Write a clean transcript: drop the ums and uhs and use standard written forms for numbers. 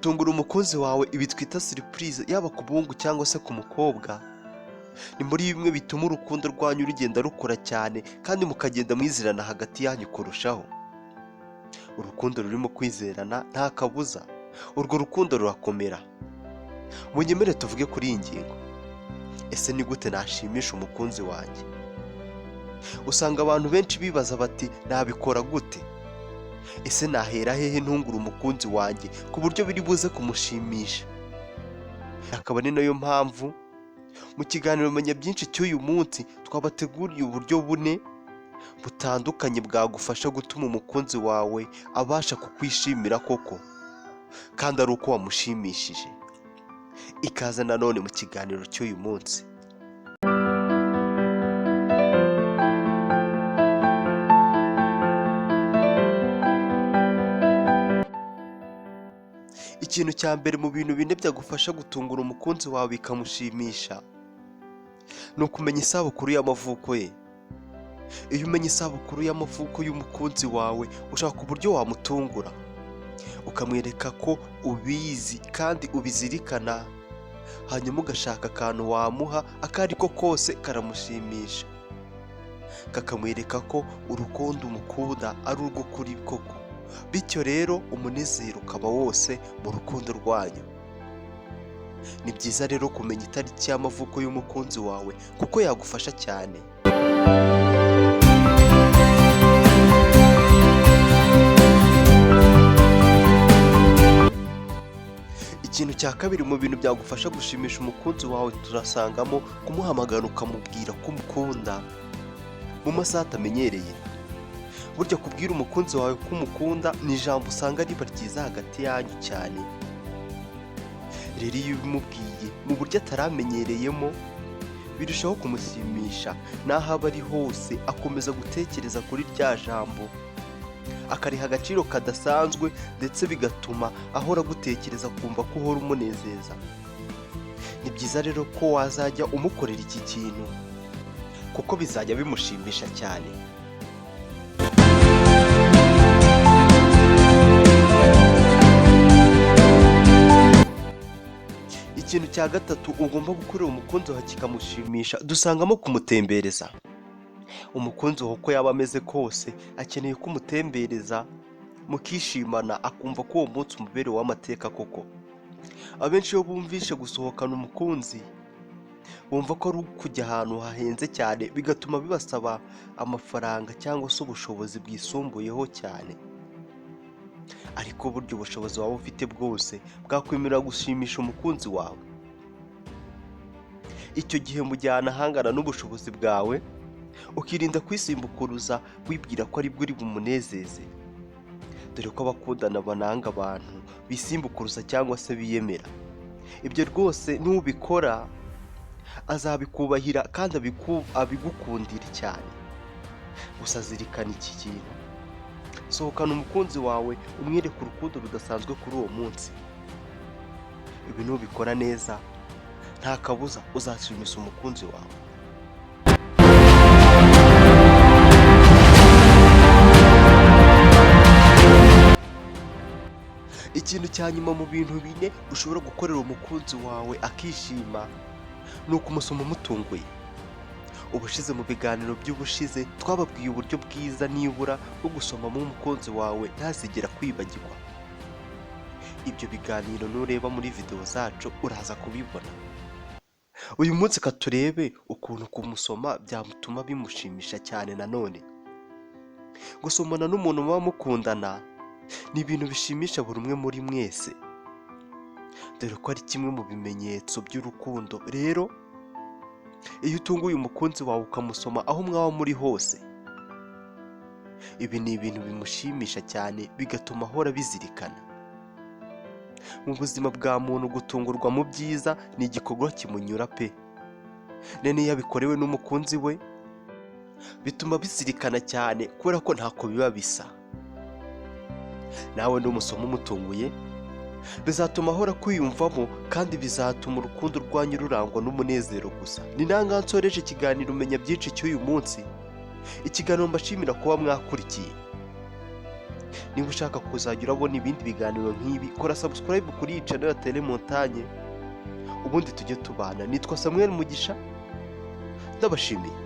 Gutungura umukunzi wawe, ibi twita surprise, yaba ku muhungu cyangwa se ku mukobwa, ni muri bimwe bituma urukundo rwanyu rugenda rukura cyane kandi mukagenda mwizerana hagati yanyu kurushaho. Urukundo rurimo kwizerana nta kabuza, urwo rukundo rurakomera. Munyemere tuvuge kuri iyi ngingo. Ese ni gute nashimisha umukunzi wanjye? Usanga abantu benshi bibaza bati: "Nabikora gute? Ese nahera hehe ntungura umukunzi wanjye ku buryo biri buze kumushimisha?" Akaba ari nayo mpamvu mu kiganiro Menya Byinshi cy'uyu munsi twabateguriye uburyo bune butandukanye bwagufasha gutuma umukunzi wawe abasha kukwishimira koko kandi ari uko wamushimishije. Ikaze nanone mu kiganiro cy'uyu munsi. Ikintu cya mbere mu bintu bine byagufasha gutungura umukunzi wawe bikamushimisha ni ukumenya isabukuru y'amavuko ye. Iyo umenya isabukuru y'amavuko y'umukunzi wawe, ushaka uburyo wamutungura, ukamwereka ko ubizi kandi ubizirikana, hanyuma ugashaka akantu wamuha ako ari ko kose karamushimisha, kakamwereka ko urukundo umukunda ari urw'ukuri koko, bityo rero umunezero ukaba wose mu rukundo rwanyu. Ni byiza rero kumenya itariki y'amavuko y'umukunzi wawe kuko yagufasha cyane. Ikintu cya kabiri mu bintu byagufasha gushimisha umukunzi wawe, turasangamo kumuhamagara ukamubwira ko umukunda mu masaha atamenyereye. Burya kubwira umukunzi wawe ko umukunda ni ijambo usanga riba ryiza hagati yanyu cyane. Rero iyo ubimubwiye mu buryo ataramenyereyemo, birushaho kumushimisha, n'aho aba ari hose akomeza gutekereza kuri rya jambo, akariha agaciro kadasanzwe, ndetse bigatuma ahora agutekereza, akumva ko uhora umunezeza. Ni byiza rero ko wazajya umukorera iki kintu kuko bizajya bimushimisha cyane. Ikintu cya gatatu ugomba gukorera umukunzi wawe kikamushimisha, dusangamo kumutembereza. Umukunzi wawe uko yaba ameze kose akeneye ko umutembereza mukishimana, akumva ko uwo munsi umubereye uw'amateka koko. Abenshi iyo bumvishe gusohokana umukunzi bumva ko ari ukujya ahantu hahenze cyane, bigatuma bibasaba amafaranga cyangwa se ubushobozi bwisumbuyeho cyane. Ariko burya ubushobozi waba ufite bwose bwakwemerera gushimisha umukunzi wawe. Icyo gihe mujyana ahangana n'ubushobozi bwawe, ukirinda kwisimbukuruza wibwira ko aribwo uri bumunezeze, dore ko abakundana bananga abantu bisimbukuruza cyangwa se biyemera. Ibyo rwose nubikora azabikubahira kandi abigukundira cyane. Gusa zirikana iki kintu: sohokana umukunzi wawe, umwereke urukundo rudasanzwe kuri uwo munsi. Ibi nubikora neza nta kabuza uzashimisha umukunzi wawe. Ikintu cya nyuma mu bintu bine ushobora gukorera umukunzi wawe akishima ni ukumusoma umutunguye. Ubushize mu biganiro by'ubushize twababwiye uburyo bwiza nibura bwo gusomamo umukunzi wawe ntazigera kwibagirwa. Ibyo biganiro nureba muri videwo zacu uraza kubibona. Uyu munsi ka turebe ukuntu kumusoma byatuma bimushimisha cyane nanone. Gusomana n'umuntu muba mukundana ni ibintu bishimisha buri umwe muri mwese, dore ko ari kimwe mu bimenyetso by'urukundo. Rero iyo utunguye umukunzi wawe ukamusoma aho mwaba muri hose, ibi ni ibintu bimushimisha cyane, bigatuma ahora abizirikana. Mu buzima bwa muntu, gutungurwa mu byiza ni igikorwa kimunyura pe. None iyo abikorewe n'umukunzi we bituma bizirikana cyane kubera ko ntako biba bisa. Nawe numusoma umutunguye bizatuma ahora kwiyumvamo kandi bizatuma urukundo rwanyu rurangwa n'umunezero gusa. Ni nangaha nsoreje ikiganiro Umenya Byinshi cy'uyu munsi, ikiganiro mbashimira kuba mwakurikiye. Niba ushaka kuzajya urabona ibindi biganiro nk'ibi, kora subscribe kuri iyi channel ya Telemontagne, ubundi tujye tubana. Nitwa Samuel Mugisha, ndabashimiye.